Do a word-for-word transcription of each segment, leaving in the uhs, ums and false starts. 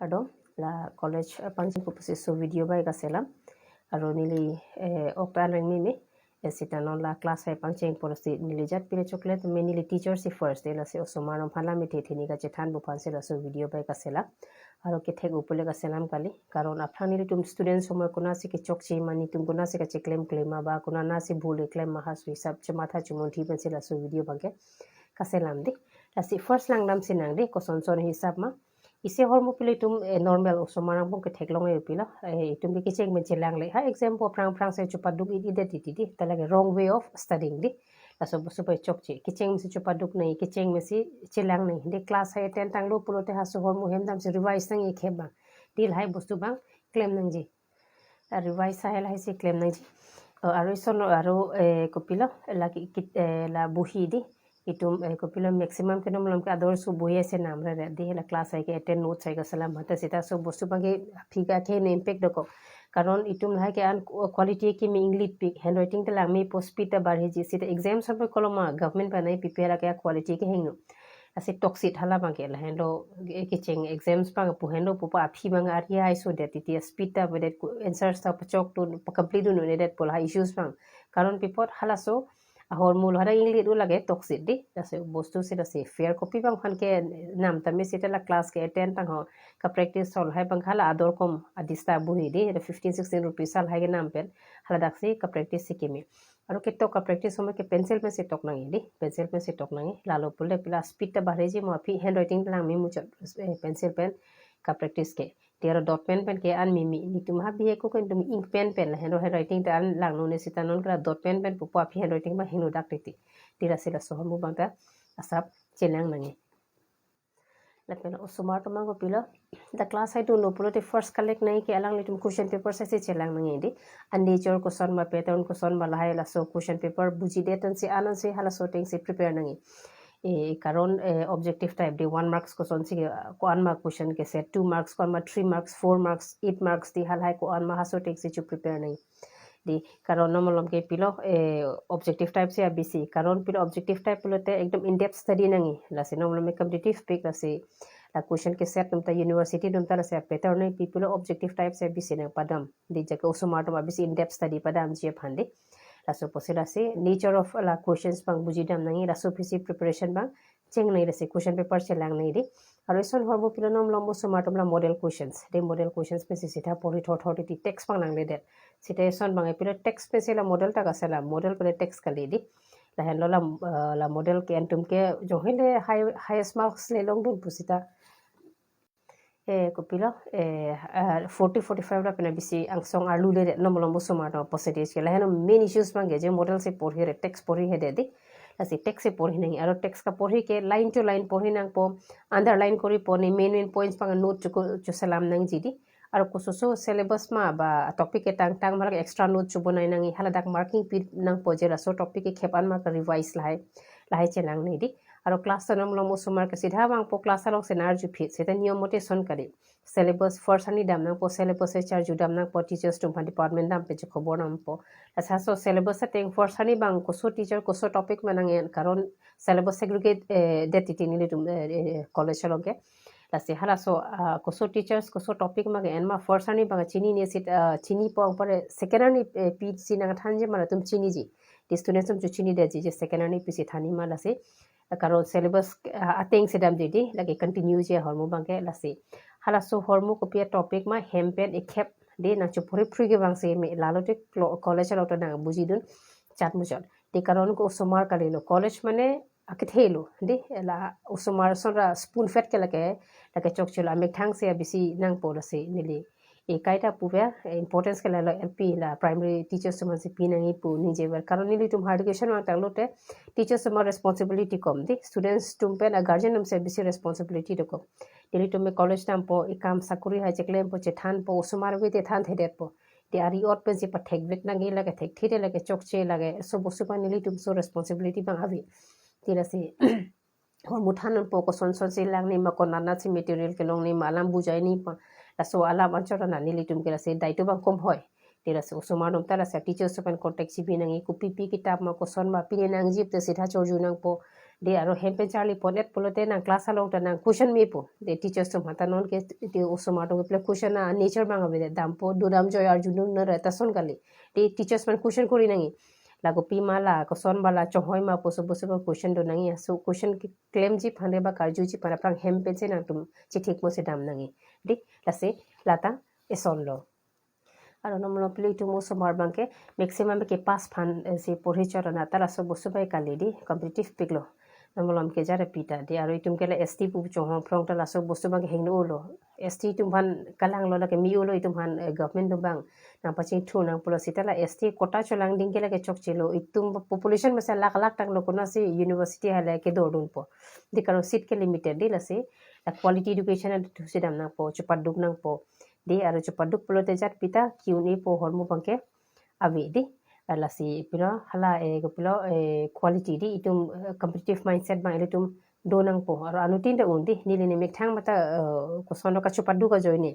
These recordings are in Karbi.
Ado la college, eh, pangcheng pusi laso video bai kaselam. Aro neli, eh, ok ta an reng meme. Eh, seta non la class hai pangcheng pulote neli jat pine chokle tame neli teacher si first de, lasi osomar atum aphan la methetheni kachethanpo aphansi laso video bai kaselam. Aro kethek-o pule kaselam kali. Karon aphrang nelitum students atum konatsi kechokche ma, netum konatsi kacheklem klem ma, ba konatsi bhul keklem ma, halaso hisap chematha chemunthi pensi laso video abangke kaselam de. Lasi first langdamsi nang de, kosonson hisap ma. Isi ahormu pilo itum, eh, normal osomar angbong ketheklong-e pilo, eh, itum ke kecheng pen chelangle. Ha exam aphrang aphrang si chepaduk-i-i det titi de. Ta lake wrong way of studying de. Laso bostu bai chokche. Kecheng pensi chepaduk nangji, kecheng pensi chelang nangji. De class hai attend tanglo pulote halaso ahormu hem damsi revise nangji ekhep abang. De lahai bostu abang klem nangji. Ah, revise hai lahai si klem nangji. Oh, aro ison aro, eh, kopilo lake kit-, eh, la bohi de. Itum, eh, kopilo maximum ke non malom ke ador su bohi si namre re de, la class hai ke attend, notes hai kaselam, hata seta laso bostu abangke aphi ke akhe ne impact dokok. Karon itum lahai ke an qu-, quality akimi, English pik, handwriting ta langmepo, speed ta barhiji, seta exam sobe koloma government pen nai prepare ke quality kehingno. Lasi toksit hala abangke lahenlo, eh, kecheng exams abang pu henlo pupa aphi abang ari hai so det titi, speed ta avedet, ku answers ta pachok dun, pa complete dun-un-edet pu lahai issues abang. Karon pi apot halaso ahormu lo, hadak English do lake toksit de. Lasi bostu si lasi fair copy abang aphan ke nam tame seta la class ke attend tang ho, kapractice hol hai abang hala ador kom adista bohi de, fifteen sixteen rupees hal hai ke nam pen, hala daksi kapractice si kimi. Aro ketok kapractice atum ke pencil pensi tok nangji de, pencil pensi tok nangji. Lalo pule pila speed ta barhiji mo, aphi handwriting ta langme muchot, eh, pencil pen kapractice ke. Te aro dot pen pen ke an meme, netum ha bihek ko ke netum ink pen pen la handwri-, handwriting ta an langno ne seta non ke la dot pen pen pupo aphi handwriting abang hingno dak titi. Te lasi laso ahormu abang ta asap chelang nangji. Lapen osomar atum abang kopilo, the class hai dunlo pulote first collect nangji ke alanglitum question paper si chelang nangji de. An nature koson ma, pattern koson ma, lahai laso question paper bujidet ansi, an ansi halaso atengsi prepare nangji. Eh, karon, eh, objective type de, one marks kosonsi ke, ah, ko-an ma question ke set, two marks ko-an ma, three marks, four marks, eight marks de, halahai ko-an ma, halaso atengsi chu prepare nangji. De, karon non malom ke pilo, eh, objective type si abisi. Karon pilo objective type pulote ekdom in-depth study nangji. Lasi non malom ke competitive pik, lasi la question ke set atum ta university atum ta lasi pattern nangji, pi pilo objective type si abisi nangpadam. De, jake osomar atum abisi in-depth study padamji aphan de. Laso apotsi lasi nature of la questions abang bujidam nangji, laso aphisi preparation abang cheng nangji, lasi question paper chelang nangji de. Aro ison ahormu pilo non malom osomar atum la model questions. De model questions pensi seta porhi thorthor titi, text abang langledet. Seta ison abang pilo text pensi la model ta kaselam, model pule text kali de. Lahenlo la, eh, la model ke an atum ke jonghe le high, highest marks le longdun pu seta, eh, kopilo, eh, ah, forty, forty-five ra pen abisi angsong arlu ledet non malom osomar atum percentage ke. Lahenlo main issues abangke je model si porhi re, text porhi hede de. Lasi text si porhi nangji, aro text kaporhi ke line to line porhi nangpo, underline koripo, ne main main points abang note chuko chuselam nangji de. Aro kososo syllabus ma ba topic ketang tang malak extra note chubonai nangji, haladak marking pi nangpo je laso topic ekhep an ma ka revise lahai, lahai chelang nangji de. Aro class ta non malom osomar ke seta vangpo, class along si nar juphit, seta niyom mote son kali. Syllabus first arni dam nangpo, syllabus si charju dam nangpo, teachers atum aphan department dam pen chu khobor nampo. Lasi laso syllabus ateng first arni abang koso teacher koso topic ma nang-en, karon syllabus segregate, eh, det titi nelitum, eh, eh, college along ke. Lasi halaso, ah, koso teachers koso topic ma ke-en ma first arni abang chinine seta, ah, chinipo, anpar second arni, eh, pisi nangthanji ma latum chiniji. De students atum chu chinidetji je second arni pisi thanji ma, lasi. Karon syllabus, ah, ateng si damji de, lake continue ji ahormu abangke, lasi. Halaso ahormu kopi atopic ma hem pen ekhep de nangchupuri phri ke abang si me, lalo te klo-, college along ta nang bujidun chat muchot. De karon ko osomar kalilo, college mane akethe lo de, la osomar ason ra spoon fed ke lake, lake chokchelo, amethang si abisi nangpo, lasi neli ekai ta puve, eh, importance ke lalo L P la primary teachers atum aphansi pi nangji pu ningjever. Karon nelitum higher education vangtanglote teachers atum responsibility kom de, students atum pen a guardian atum si bisi responsibility dokok. Nelitum me college dampo, ekam sakori hai cheklempo, chethanpo, osomar ave te thanthedetpo. De ari ot pensi pathekvek nangji, lake thekthede, lake chokche, lake laso bostu abang nelitum so responsibility abang ave. Te lasi ahormu thanpo, kosonsonsi langji ma, konatnatsi material kelongji ma, alam bujaiji ma, laso alam anchot ra nelitum ke lasi daito abang kom hoi. Te lasi osomar atum ta lasi teachers atum pen contact chibi nangji, kopipi kitap ma, koson ma pine nangji pu te seta chorju nangpo. De aro hem pen charli pon-et pulote nang class along ta nang question mepo. De teachers atum aphan ta non ke, de osomar atum ke pule question a nature abang avedet, dampo, dodam joi arjudun nang ra ta son kali. De teachers aphan question kori nangji. La kopima la, koson ba la, chonghoi ma pusi pusi ba question do nangji. So question ke klemji aphan de ba karjuji aphan aphrang hem pen si nangtum chithik mo si dam nangji. De lasi lata eson lo. Aro non malom pilo itum osomar abang ke maximum ke pass aphan, eh, si porhi chot ra na ta laso bostu bai kali de, competitive pik lo. Non malom ke jara pita de, aro itum ke la S T pu chonghong phrong ta laso bostu abang ke hingno lo. S T itum aphan kalang lo, lake me-o lo itum aphan, eh, government atum abang nang pachingthur nang pulo seta la S T quota cholang ding ke lake chokche lo, itum population masa lakh lakh tang lo, konatsi university hala ke dordunpo. De karo seat ke limited de, lasi la quality education atu si dam nangpo, chepaduk nangpo. De aro chepaduk pulote jat pita ke-un-epo ahormu abang ke ave de. Lasi pilo hala, eh, kopilo, eh, quality de itum, eh, competitive mindset abang ilitum do nangpo. Aro anuttin ta un de, neli ne methang mata, eh, koson lo kachepaduk ajoine.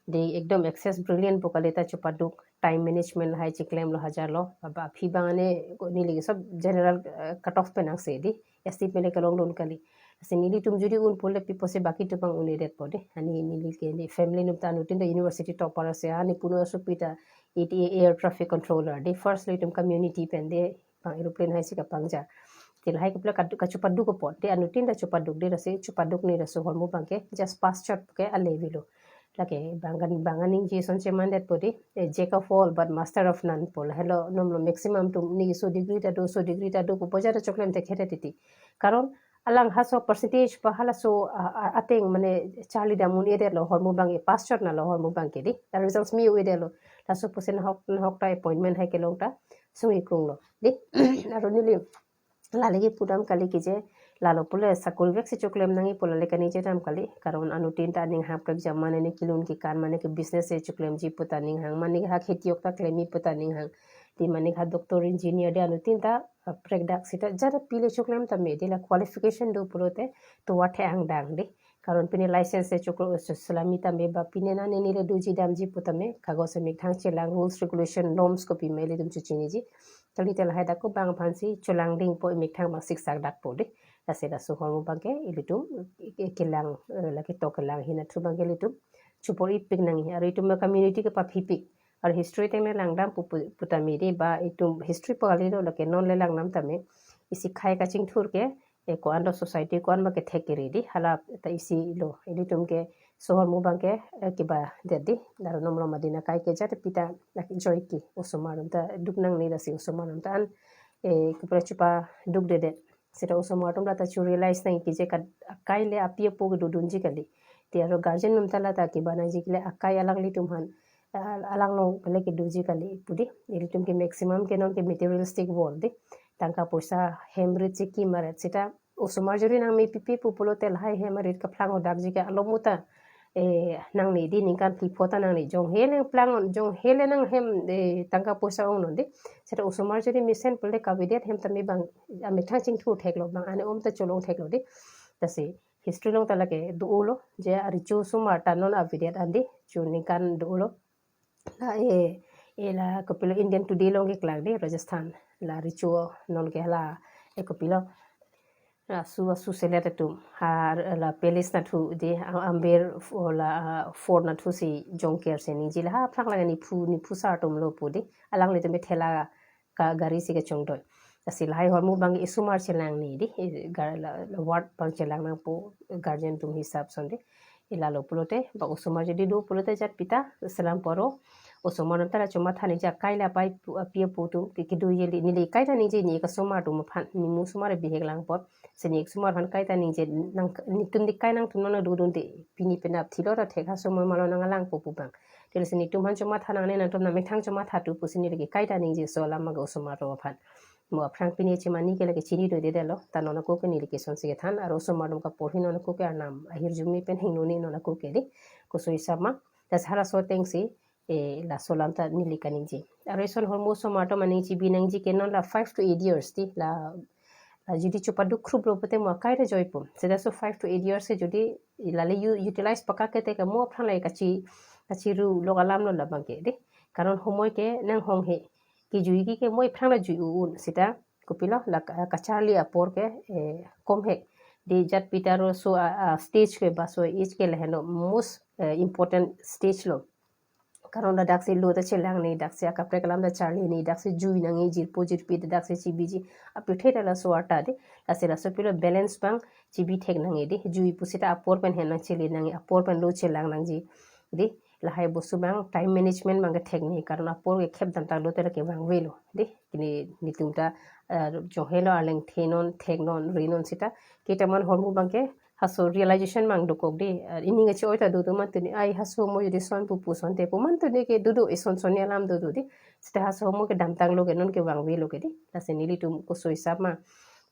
De ekdom excess brilliant po kali ta chepaduk, time management lahai cheklem lo hajar lo. Aba aphi abang ane ko neli ke sob general, eh, cut off pen nangse de. S T pen le kelongdun kali. Lasi nelitum jodi un pulote pi pusi baki atum abang un-edetpo de. Ani neli ke ne family atum ta anuttin ta university topper ase, ani puno asopi ta A T A air traffic controller de. First lo itum community pen de, bang aeroplane hai si kapangja. Te lahai ke pule kadu-, kachepaduk apot de, anuttin ta chepaduk de, lasi chepaduk ne laso ahormu abang ke just pass chot ke ale avelo. Lake bang an, bang aningje ason chemandetpo de, eh, jack of all but master of none po. Lahelo non malom maximum atum ne so degree ta do, so degree ta do pu bojar choklem thekthedet titi. Karon alang halaso percentage ba halaso, ah, ah, ateng mane charli dam un-edetlo ahormu abang ke, pass chot nalo ahormu abang ke de. Ta results me-o-edetlo. Laso pusi nahok nahok ta appointment hai kelong ta sung-ikrung lo de. Aro neli la lake pudam kali ke je, lalo pule sakori vek si choklem nangji pu la lake kaningje dam kali. Karon anuttin ta aning hangprek jam, mane ne kelun kekan, mane ke business si choklemji pu ta aning hang, mane ke ha kheti ok ta klemji pu ta aning hang. De mane ke ha doctor, engineer de anuttin ta, ah, prek dak seta jara pile choklem tame de, la qualification do pulote tovar the-ang dang de. Karon pine license si choklo, su-, sulami tame ba pine na ne neli doji damji pu tame kagos si methang chelang, rules, regulation, norms kopi ma ilitum chechiniji. Kali te lahai dak ko bang aphan si cholang dingpo, methang abang siksak dakpo de. Lasi laso ahormu abang ke ilitum, eh, kelang, eh, lake to kelang hina thu abang ke ilitum chepor-ipik nangji. Aro itum community ke paphipik. Aro history ateng le langdam pu, pu, pu tame de ba itum history po kali lo, lake non le langdam tame. Isi khei kachingthur ke, eh, ko-an lo society ko-an abang ke thek kiri de, hala ta isi lo. Ilitum ke laso ahormu abang ke, eh, kebadet de. Aro non malom adin akai ke jat pita lake joike osomar atum ta duk nangne, lasi osomar atum ta an, eh, kopilo chepadukdedet. Seta osomar atum lata chu realize nangji ke je kat akai le api apo kedodunji kali. Te aro guardian atum ta lata keba nangji ke le akai alanglitum aphan, ah, alang along pule kedoji kali pu de. Ilitum ke maximum ke non ke materialistic world de. Tangka poisa hem rit si kim aret, seta osomar jodi nangmepipe pu pulote lahai hem arit kaplang odakji ke alom uta, eh, nangne de, ningkan phli pho ta nangne. Jonghe le plang on, jonghe le nang hem, eh, tangka poisa ong non de. Seta osomar jodi mesen pule kavedet hem tame bang amethang chingthur theklo, bang ane om ta cholong theklo de. Lasi history along ta lake do-o lo je arecho osomar ta non avedet an de, chu ningkan do-o lo. La, eh, eh, la kopilo Indian Today along keklang de, Rajasthan. La recho non ke la, eh, kopilo, la su, su selet atum ha, la palace nathu de, a-, Amber fo-, la, ah, fort nathu si jongker si ningje, la ha aphrang lake nephu, nephu sar atum lo pu de. Alanglitum thela ka gari si kachongdoi. Lasi lahai ahormu abang ke osomar chelangne de, eh, gar-, la, la ward abang chelang nangpo guardian atum hisap ason de. Eh, lalo pulote ba osomar jodi do pulote jat pita selam poro. Osomar atum ta la chomatha nangji, akai la pai pu, api apo atum ke kedo jeli, neli kaita ningje ne ek osomar atum aphan, ne mo osomar bihek lang apot. Si ne ek osomar aphan kaita ningje nang, netum de kai nangtum non dodunde, pini penap thilo ra thek, ha osomar malo nang langpo pu abang. Te lasi netum aphan chomatha nangne, nangtum nangmethang chomatha tu pusi neli ke kaita ningje laso alam abang ke osomar atum aphan. Mo aphrang pine chemani ke lake chini dodedetlo, ta non ako ke neli ke ason si kethan, aro osomar atum kaporhi non ako ke arnam ahirjume pen hingno ne non ako ke de, koso hisap ma. Lasi halaso ateng si, eh, laso alam ta neli kaningje. Aro eson ahormu osomar atum aning chibi nangji ke non la five to eight years de, la, la jodi chepaduk krup lo pute mo akai ta joipo. Seta laso five to eight years ke jodi la le u-, utilize pakak ke te ke mo aphrang la kachi, kachiru lok alam lo labang ke de. Karon homoi ke nanghong he. Kejui ke ke mo aphrang la jui u-un. Seta Kopilo la ka- kacharli apor ke eh, komhek. Di jat pita ro so a, a stage ke ba so age ke lahenlo most eh, important stage lo. Karon ladak si lo ta chelang ni, dak si akaprek alam ta charli ni, dak si jui nangji, jirpo jirpi ta dak si chibiji, aphi theta laso arta di, lasi laso pilo balance abang chibi thek nangji di, jui pusita apor pen henang chili nangji, apor pen lo chelang nangji di, lahai bostu abang time management abang ke thek ni, karon apor ke khep dam ta lo ta ke vangvelo di, kini nitum ta eh, jonghe lo arleng thenon, theknon, rinon sita, ketaman hormu abang ke, haso realization abang dokok di, eh, ining achi oi ta do do mantu ni, ai haso mo jodi son pupu son te pu mantu ni ke do do ison son ni alam do do di. Sita haso mo ke damtang lo ke non ke vangvelo ke di. Lasi nelitum koso hisap ma,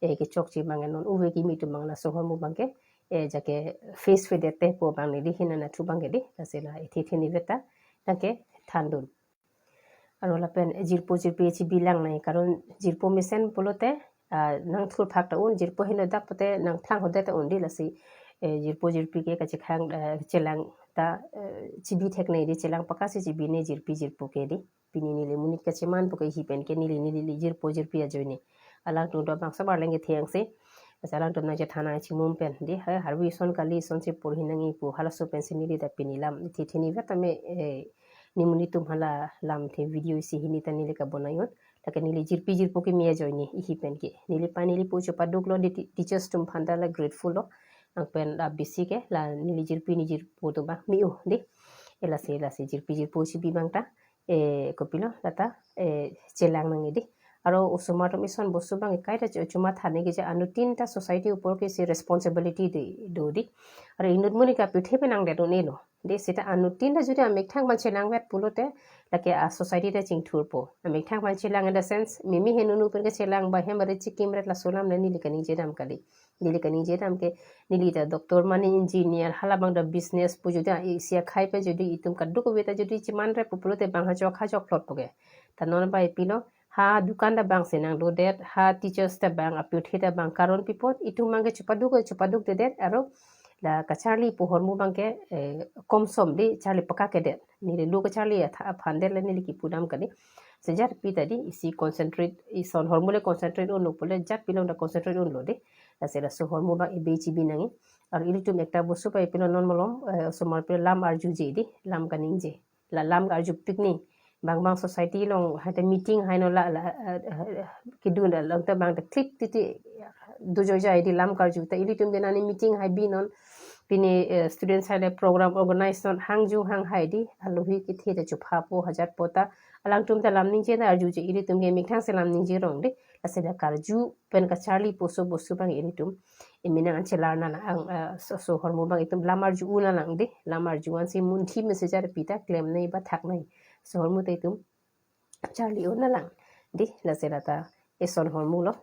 eh, kechokche abang non uve kimi atum abang laso hormu abang ke, eh, jake face vedet te pu abang neli hinana thu abang ke di. Lasi la ithi thini veta, nang ke thandun. Aro lapen jirpo jirpi chibi lang nangji, karon jirpo mesen pulote, ah, nang thur phak ta un, jirpo heno dak pote nang thlang hodet ta un di lasi, eh, jirpo jirpi ke kachekhang, eh, chelang ta, eh, chibi thek nangji di, chelang paka si chibi nangji jirpi jirpo ke di. Pini neli monit kacheman po ke ihi pen ke neli neli jirpo jirpi ajoine. Alangtum do abang sabar lengke thiang si. Asa alangtum nangchethan nangchimum pen di, ha, harvi son kali son si porhi nangji pu halaso pen si neli ta pini lam ithi thini veta me, eh, nimu nitum hala lamthe video isi hini ta neli kabonai un. Lake neli jirpi jirpo kimi ajoine ihi pen ke. Neli pa neli po chopaduk lo di ti- teachers atum aphan ta la grateful lo. Ang pen la bisi ke la neli jirpi ni jirpo atum abang mi u di. E lasi lasi jirpi jirpo chibi abang ta, eh, kopilo lata, eh, chelang nangji di. Aro osomar atum ison bostu abang ke kaita cho- chuma thani ke je anuttin ta society apor ke si responsibility di do di. Aro inut monit ke aphi the pen nang det un-elo. Di sita anuttin ta jodi amethang abang chelang vet pulote, lake a society ta chingthurpo. Amethang abang chelang in the sense, mimi henu nu pen ke chelang ba hem ari chikim ret laso alam le neli kaningje dam kali. Neli kaningje dam ke, neli ta doctor mane engineer, hala abang ta business pu jodi a- isi akhai pen jodi itum kadokave ta jodi cheman re pu pulote abang ha chok ha chok phlot po ke. Ta non ba ipilo, ha dukan ta abang si nang dodet, ha teachers ta abang, aphi the ta abang, karon pi apot, itum abang ke chopaduk chopaduk dedet, aro la kacharli pu hormu abang ke, eh, komsom di charli paka ke det. Neli lo kacharli atha aphan det le neli kipu dam kali. Sejat pi ta di isi concentrate, ison hormu le concentrate unlo pule jat pilo ta concentrate unlo di. Lasi laso hormu abang ibe chibi nangji. Aro ilitum ekta bostu pa ipilo non malom, eh, osomar pilo lam arjuje di, lam kaningje. La lam karju pik ni. Bang bang society along hai ta meeting hai non la, la, eh, eh, kedun along ta abang ta klik titi dojoi jai di lam karju ta ilitum ke nani meeting hai binon. Pini, eh, students hai le program organize non hangju hanghai di, alohi kethe ta chupha po hajat po ta alangtum ta lam ningje ta arjuje, ilitum ke methang si lam ningje rong di. Lasi la karju pen kacharli puso bostu abang ilitum imi nang an chelar nang, ang, eh, so, so hormu abang itum lam arju un nang di, lam arju an si munthi message arpi ta klem nangji ba thak nangji. So hormu ta itum charli un nang di, lasi lata ison hormu lo.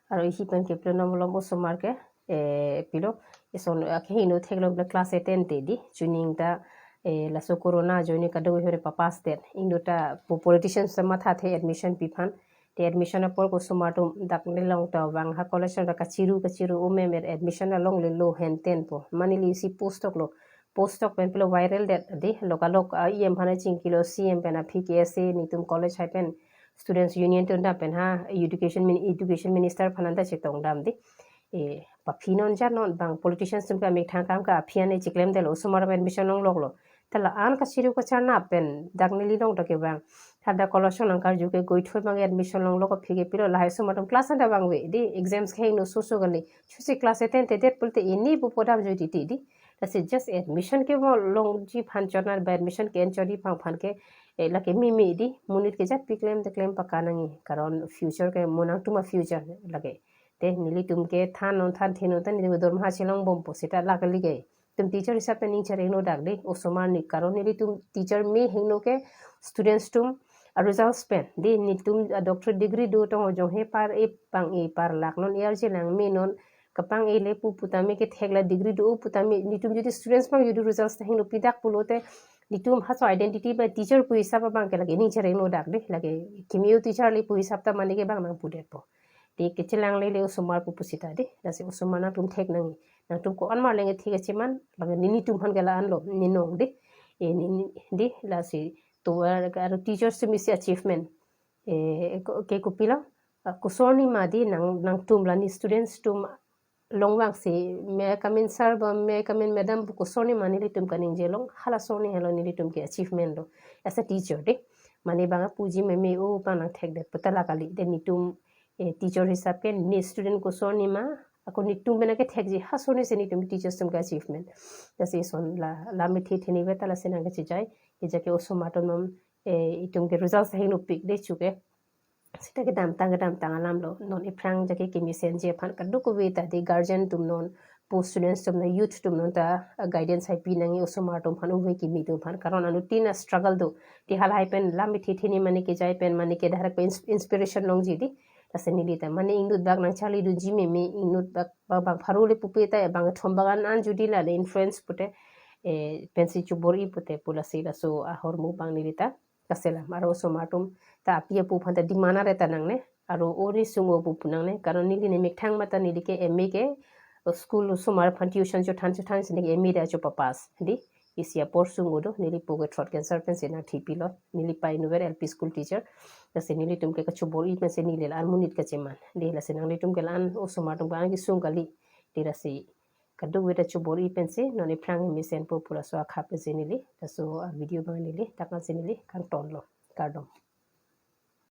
Aro ihi pen kepilo non malom osomar ke, eh, pilo, ison, eh, kehingno theklong pilo class ten te di, chuning ta, eh, laso corona ajoine kadokave hore papas det. Ingno ta po- politicians ta mathathe admission pi aphan. Te admission apor ke osomar atum dak nelong ta vang ha college ta kachiru kachiru, umem er admission along le lo hen ten po. Mane neli si post tok lo. Post tok pen pilo viral det di, loka lok, ah, E M aphan chingkilo, C M pen aphi ke ase nitum college hai pen students union atum dam pen ha education min- education minister aphan ta chetong dam di. Eh, paphi non jar non bang politicians atum ke amethang akam ke aphi an chiklem det lo, osomar admission longlok lo. Ta la-an kachiru kacharna pen dak neli long ta ke bang. Thada college along karju ke goithoi abang admission longlok aphi ke pilo lahai osomar atum class an ta vangve di, exams kehingno so so kali. Chusi class ten te det pulote ini pu podam jodi ti di. Lasi just admission ke mo longji aphan chotna ba admission ke en chotji aphan aphan ke, eh, lake mimi di, monit ke jat pi klem te klem paka nangji. Karon future ke mo nangtum a future lake. Te nelitum ke than non than the non ta nelitum dorma chelong bom po seta lake like. Tum teacher hisap pen ning chereng no dak di, osomar ni, karon nelitum teacher me hingno ke students atum a results pen di, nitum a doctorate degree do tong jonghe par e pang e par lak non, e arje lang me non kapang e le pu putame ke thek la degree do putame nitum jodi students abang jodi results ta hingno pidak pulote nitum haso identity ba teacher pu hisap abang ke lake ning chereng no dak di, lake kimi u teacher le pu hisap ta mane ke bang nangpu det po. Di kechelang le le osomar pu pusita di, lasi osomar nangtum thek nangji. Nangtum ko-an mar lengke thek achiman, lake nelitum aphan ke la-an lo, ne nong di. Eh, ne, ne, di, lasi to, eh, aro teachers atum isi achievement. Eh, ko- ke kopilo, uh, kosonima di nang, nangtum la ne students atum along vangsi, me kamin sir ba, me kamin madam pu kosonima nelitum kaningje along, hala soni helo nelitum ke achievement lo as a teacher di. Mane bang apuji meme o bang nangthekdet puta la kali, de netum, eh, teacher hisap ke ne student kosonima, ako netum pen kethekji, ha soni si netum teachers atum ke achievement. Lasi son la, la mithi thini veta lasi nangkachijai, kejake osomar atum non, eh, itum ke result sahing nupik de chuke. Seta kedamtang kedamtang alam lo, non iphrang jake kemesenji aphan kadokave ta di guardian atum non, pu students atum non, youth atum non ta, uh, guidance hai pinangji osomar atum aphan, ove kimi atum aphan. Karon anuttin a struggle do. Di halahai pen la mithi thini mane kejai pen mane ke direct pen ins-, inspiration longji di. Lasi neli ta mane inut bak nangcharlidunji meme, inut bak bang, bang pharo le pupe ta, bang thom bang an, an judi la le influence pute, eh, pensi chobor-i pute pu lasi laso ahormu bang neli ta kaselam. Aro osomar atum ta api apo aphan ta demand are ta nangne, aro ori sungo pu pu nangne, karon neli ne methang mata neli ke M A ke, uh, school osomar aphan tuition chothan chothan si ne M A da chopapass di. Isi apor sungo do, neli po ke throat cancer pensi nangthipilo, neli pa inutvet L P school teacher. Lasi nelitum ke kachobor-i pensi neli la-an monit kacheman di, lasi nanglitum ke la-an osomar atum ke-an kesung kali di, lasi kadokave ta chobor-i pensi non iphrang mesen po pu laso akhap pensi neli laso, uh, video bang neli dak ansi neli kangtonlo. Kardom.